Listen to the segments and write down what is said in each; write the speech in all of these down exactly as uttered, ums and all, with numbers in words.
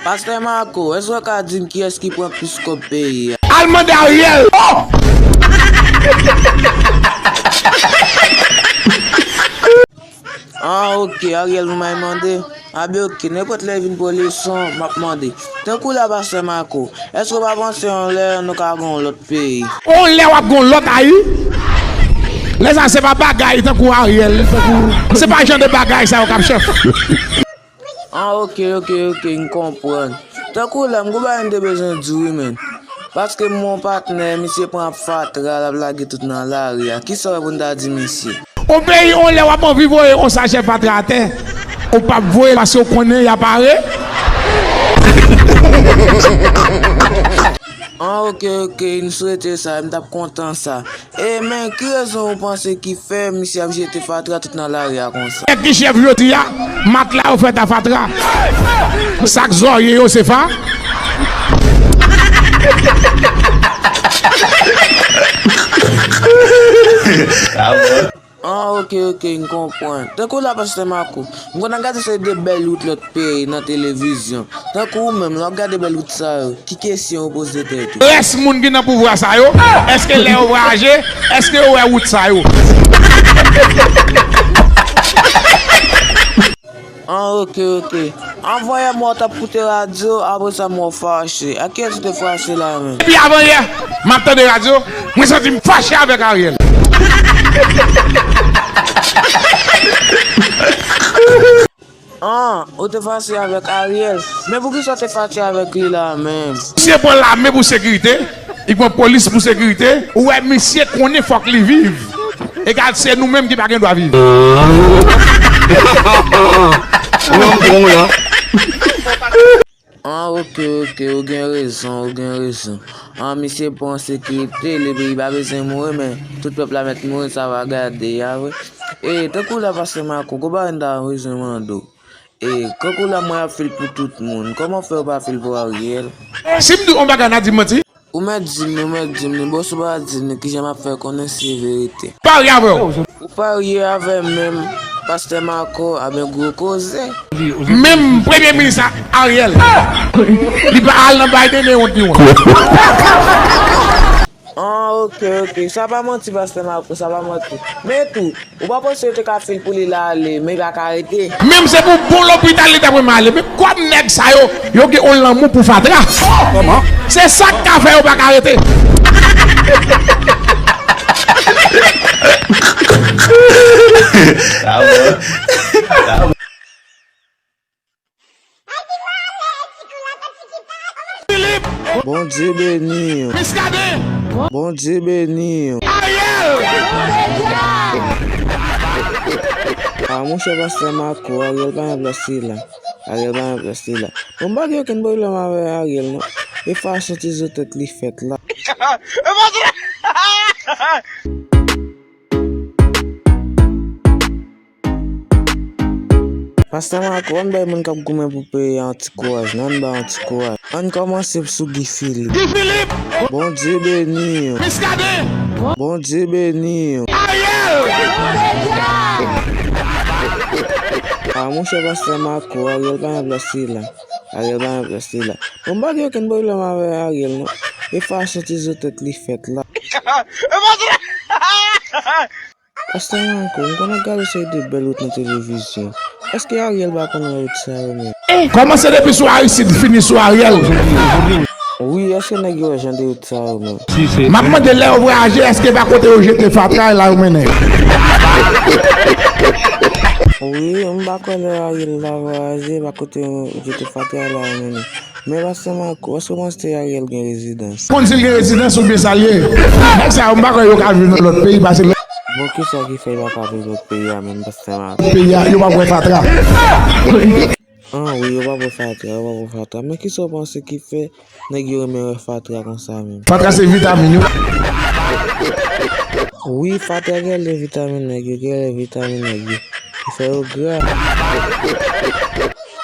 Pastè Marco, èske w ka di m kiyès ki pran plis kòb peyi a? Al mande Ariel! Ah, ok, Ariel nou may mande. Abi, ok, nenpòt lè vin pou leson, m ap mande. Tankou la, Pastè Marco, èske w pa panse yon lè nou ka gen yon lòt peyi? Yon lè w ap gen yon lòt Ayi? Lè sa se pa bagay tankou Ariel, tankou, se pa jan de bagay sa yo k ap chèf. Ah, ok, ok, ok, m konprann. Tankou la, m gon bagay m te bezwen di w wi, menn. Paske m gon patnè, misye pran fatra, l ap lage tout nan lari a. Kisa w wè pou n ta di misye? On peyi, on lè w ap anvi voye on sachè fatra atè. Ou p ap voye l paske w konnen y a pare. Ah, ok, ok, m swete sa, m t ap kontan sa. E men, ki rezon ou panse ki fè misye ap jete fatra tout nan lari a konsa? Nèg ki chèf jodi a, matla yo fèt a fatra. Sak zòrye yo se fa. Ah, ok, ok, m konprann. Tankou la, Pastè Marco, m konn ap gade seri de bèl wout lòt peyi nan televizyon. Tankou ou menm, lè w ap gade bèl wout sa yo, ki kesyon ou poze tèt ou? Rès moun ki nan pouvwa sa yo, èske lè yo vwayaje, èske yo wè wout sa yo? Ah, ok, ok. Anvan yè mwen t ap koute radyo, apre sa mwen fache. Ak kiyès ou te fache la menm? Depi avan yè, m ap tande radyo, mwen santi m fache avèk Ariel. Ah, ou te fache avèk Ariel. Men poukisa w te fache avèk li la menm? Misye pran lame pou sekirite, li pran polis pou sekirite. Ou wè, misye konnen fòk li viv. Egal, se nou menm ki pa gen dwa viv. Ou nan bon la. Ah, ok, ok, ou gen rezon, ou gen rezon. Ah, misye pran sekirite, le peyi pa bezwen mouri, men tout pèp la mèt mouri, sa va gade, a vre. E, tankou la, Pastè Marco, gon bagay m ta bezwen mande w. E, tankou la, mwen ap fil pou tout moun. Kòman fè ou pa fil pou Ariel? Si m di w yon bagay, n a di m manti? Ou mèt di m li, ou mèt di m li, bon, si w pa di m li, kijan m ap fè konnen si se verite? Parye avè w. Ou parye avè m menm, Pastè Marco, a ben gwo koze. Menm premye minis a Ariel, li pa al nan Biden, e wont li wont. Ah, ok, ok. Sa pa manti, Pastè Marco, sa pa manti. Men tou, ou pa panse yo te ka fil pou li la ale, men li pa ka rete? Menm se pou bon lopital li ta pran ale. Men kòm nèg sa yo, yo gen yon lanmou pou fatra. Kòman? Se sa k ka fè yo pa ka rete. Sa bon. Sa bon. Bondye beni w. Bondye beni w. Ah, monchè, Pastè Marco, Ariel pa nan plas li la. Ariel pa nan plas li la. Bon, m pa gen okenn pwoblèm avè Ariel, non. E fason ti zo tèt li fèt la. Pastè Marco, ann bay moun k ap goumen pou peyi a yon ti kouraj, non, ann ba yon ti kouraj. Ann kòmanse sou Guy Philippe. Guy Philippe! Bondye beni w. Muscadin! Bondye beni w. Ariel! Ah, monchè, Pastè Marco, Ariel pa nan plas li la. Ariel pa nan plas li la. Bon, m pa gen okenn pwoblèm avè Ariel, non. E fason ti zo tèt li fèt la. Pastè Marco, m konn ap gade seri de bèl wout nan televizyon. Èske Ariel pa konn wè wout sa yo menm? Kòmanse depi sou Aristide, fini sou Ariel. Wi, èske nèg yo wè jan de wout sa yo menm? M ap mande lè yo vwayaje, èske pa kote yo jete fatra, e la yo mennen yo? Wi, m pa kwè lè Ariel la vwayaje, pa kote yo jete fatra, e la yo mennen. Men Pastè Marco, èske w panse Ariel gen rezidans? Konn si l gen rezidans oubyen sa l ye. Nèg sa yo, m pa kwè yo ka viv nan lòt peyi pase lòt. Bon, kisa ki fè yo pa ka viv lòt peyi a menm, Pastè Marco? Peyi a, yo p ap wè fatra. Ah wi, yo p ap wè fatra, yo p ap wè fatra. Men kisa w panse ki fè nèg yo renmen wè fatra konsa menm? Fatra se vitamin, wi. Wi, fatra genlè vitamin nèg yo, genlè vitamin nèg yo. Ki fè yo gra.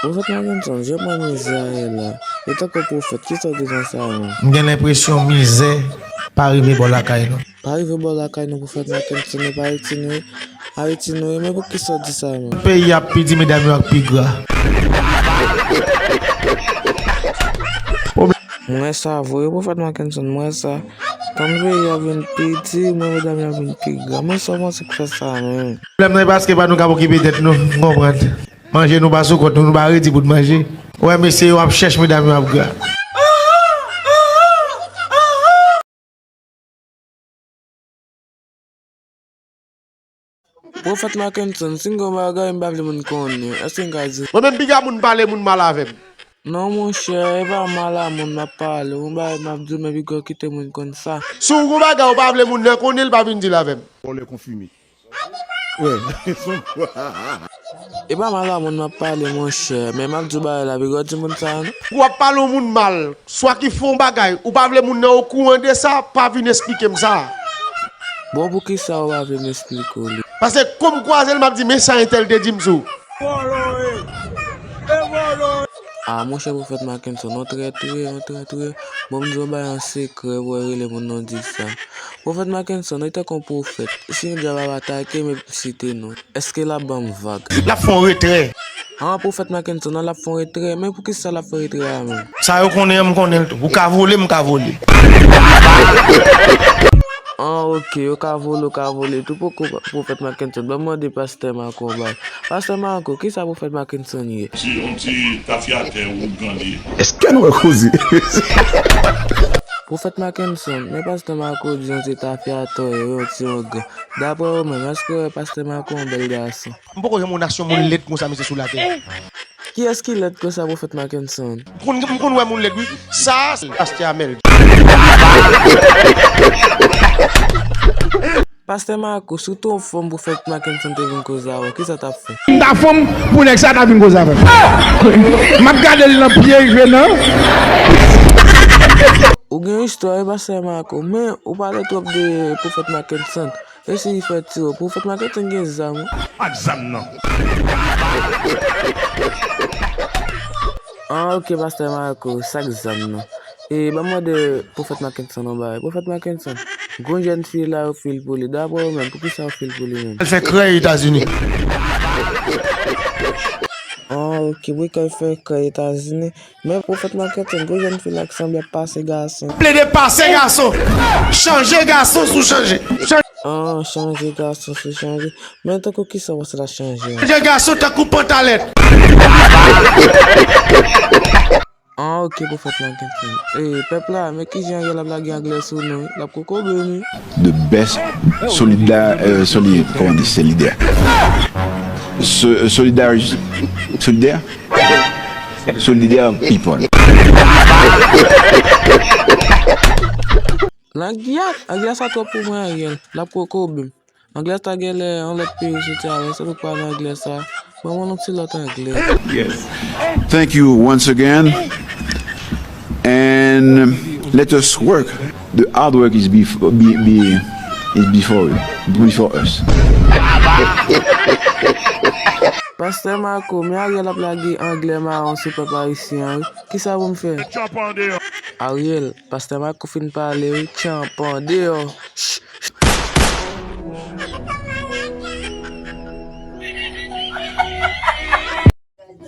Pwofèt Mackenson, jan w pran mizè a ye la, e tankou pwofèt, kisa w di nan sa menm? M gen lenpresyon mizè pa rive bò lakay nou. Pa rive bò lakay nou, pwofèt Mackenson, e pa Ayiti nou ye. Ayiti nou ye, men poukisa w di sa menm? Peyi a ap pi di, medam yo ap pi gra. M wè sa vre, Pwofèt Mackenson, m wè sa. Tann peyi a vin pi di, mwen medam yo vin pi gran. Men sa w panse k fè sa menm? Pwoblèm nan e paske pa nou k ap okipe tèt nou, m konprann. Manje nou pa sou kont nou, nou pa redi pou n manje. Ou wè mesye yo ap chèch medam yo ap gra. Pwofèt Mackenson, si m gen yon bagay m pa vle moun konnen, èske m ka di? Mwen menm piga moun pale moun mal avè m. Non monchè, e pa mal a moun m ap pale, yon bagay m ap di w men piga w kite moun konn sa. Si w gen yon bagay ou pa vle moun nan konnen l, pa vin di l avè m. Vòlè konfime. Wè. E pa mal a moun m ap pale monchè, men m ap di w bagay la, piga w di moun sa non. W ap pale yon moun mal, swa ki fè yon bagay, ou pa vle moun nan okouran de sa, pa vin esplike m sa. Bon, poukisa ou pa vle m esplike w li? Paske kou m kwaze l, m ap di, men sa entèl te di m sou. A, monchè Pwofèt Mackenson, yon trèt ou ye, yon trèt ou ye. Bon, m di w bagay an sekrè, pou w rele moun nan di sa. Pwofèt Mackenson, li tankou yon pwofèt. Si yon dyab ap atake m epi m site non, èske l ap ban m vag? L ap fè yon retrè. An, Pwofèt Mackenson, an, l ap fè yon retrè. Men poukisa l ap fè retrè a menm? Sa yo konnen an, m konnen l tou. Ou ka vole, m ka vole. An, oke, yo ka vole, ou ka vole tou. Poko Pwofèt Mackenson, ban m mande Pastè Marco yon bagay. Pastè Marco, kisa Pwofèt Mackenson ye? Se yon ti tafyatè ougan li ye. Èske nou wè koze? Pwofèt Mackenson, men Pastè Marco di yon ti tafyatè, yon ti ougan. Daprè ou menm, èske w wè Pastè Marco yon bèl gason? M poko janm wè yon nasyon moun lèd konsa mesye sou latè. Kiyès ki lèd konsa, Pwofèt Mackenson? M konn, m konn wè moun lèd wi. Sa, se Pastè Amèl. Pastè Marco, si w te yon fanm Pwofèt Mackenson te vin koze avè w, kisa w t ap fè? M ta fanm pou nèg sa ta vin koze avè m. M ap gade l nan pye rive nan. Ou gen istwa wi, Pastè Marco, men ou pale twòp de Pwofèt Mackenson. Eseye fè ti wo. Pwofèt Mackenson gen zam wi. Ak zam nan. An, oke, Pastè Marco, sa k zam nan? E, ban m mande Pwofèt Mackenson yon bagay. Pwofèt Mackenson, gon jèn fi la yo fil pou li. Daprè ou menm, poukisa yo fil pou li menm? Al fè krèy Etazini. An, oke, poukisa yo fè krèy Etazini? Men Pwofèt Mackenson, gon jèn fi la k sanble ap pase gason. Plede pase gason. Chanje gason sou chanje. An, chanje gason sou chanje. Men tankou kisa w panse l ap chanje an? Chanje gason tankou pantalèt. An, oke, Pwofèt Mackenson. E, pèp la, men kijan Ariel ap lage anglè sou nou, wi. L ap kokobe nou, wi. The best solida-, euh, soli-, comment on dit, solidaire. So-, solidar-, solidaire? Solidaire people. Anglè a, anglè sa twòp pou mwen, Ariel. L ap kokobe m. Anglè sa genlè yon lòt peyi soti avè l, se pou pale anglè sa. Ban mwen yon ti lòt anglè. Yes. Thank you once again. And let us work. The hard work is bef-, be, be, is before you, before us. Pastè Marco, men Ariel ap lage anglè mawon sou pèp ayisyen an, wi. Kisa pou m fè? Ariel, Pastè Marco fin pale, wi. Tchanpan deyò.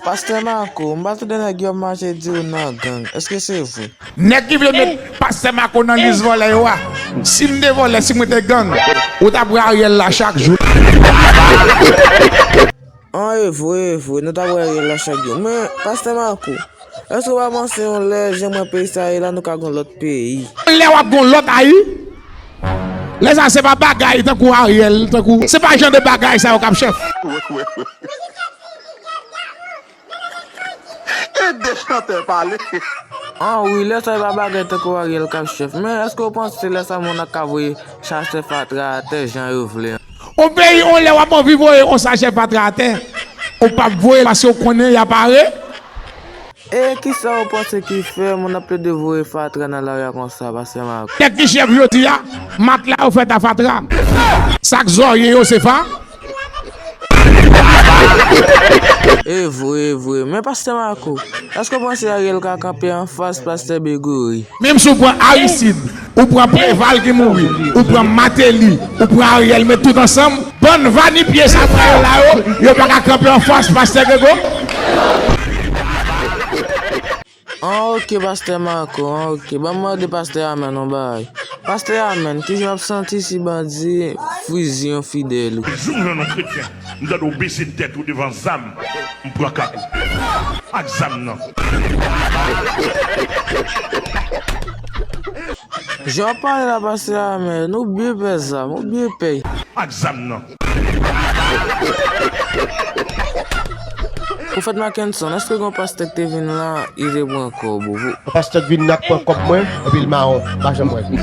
Pastè Marco, m pa tande nèg yo ap mache di w nan gang. Èske se vre? Nèg ki vle met Pastè Marco nan lis vòlè yo a. Si m te vòlè, si mwen te gang, ou t ap wè Ariel la chak jou. An, e vre, e vre, nou t ap wè Ariel la chak jou. Men, Pastè Marco, èske w pa panse yon lè jan mwen peyi sa ye la, nou ka gon lòt peyi? Lè w ap gon lòt ayi, lè sa se pa bagay tankou Ariel, tankou, se pa jan de bagay sa yo k ap chèf. E de chantè pale. An wi, lè sa e pa bagay tankou Ariel k ap chèf. Men èske w panse lè sa moun nan ka voye chasè fatra atè jan yo vle an? On peyi, on lè w ap anvi voye on sachè fatra atè, ou p ap voye l paske w konnen y ap are. E kisa w panse ki fè moun ap plede voye fatra nan lari a konsa, Pastè Marco? Nèg ki chèf jodi a, matla yo fèt a fatra. Sa k zòrye yo se fa. E vre, e vre. Men Pastè Marco, èske w panse Ariel ka kanpe anfas Pastè Begori? Menm si w pran Aristide, ou pran Preval ki mouri, ou pran Martelly, ou pran Ariel, met tout ansanm, bann vanipye sa pran yo la yo, yo pa ka kanpe anfas Pastè Grégory. An oke, pastè Marco, an oke. Ban m mande pastè Amèn yon bagay. Pastè Amèn, kijan w ap santi si bandi fiziye yon fidèl ou? Jou m jwenn yon kretyen, m tande w bese tèt ou devan zam, m pran kap ou. Ak zam nan. Jan w ap pale la, pastè Amèn, ou byen pè zam, ou byen pè. Ak zam nan. Pwofèt Mackenson, èske gen yon pastè ki te vin la, li te pran kòb ou? Yon pastè k vin la k pran kòb mwen, epi l mawon, m pa janm wè l.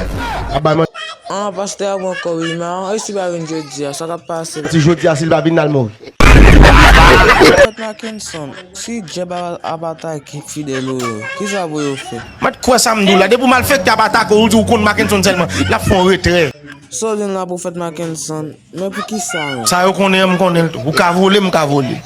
Ap bay man- An, pastè a pran kòb li mawon, e si pa vin jodi a, sa k ap pase? Si jodi a, si l pa vin, l al mouri. Pwofèt Mackenson, si dyab ap, ap atake fidèl ou yo, kisa pou yo fè? Mwen t kwè sa m di w la. Depi w malfektè ap atake w, ou di w konn Mackenson sèlman. L ap fè yon retrè. Sa w di m la, pwofèt Mackenson, men poukisa menm? Sa yo konnen an, m konnen l tou. Ou ka vole, m ka vole.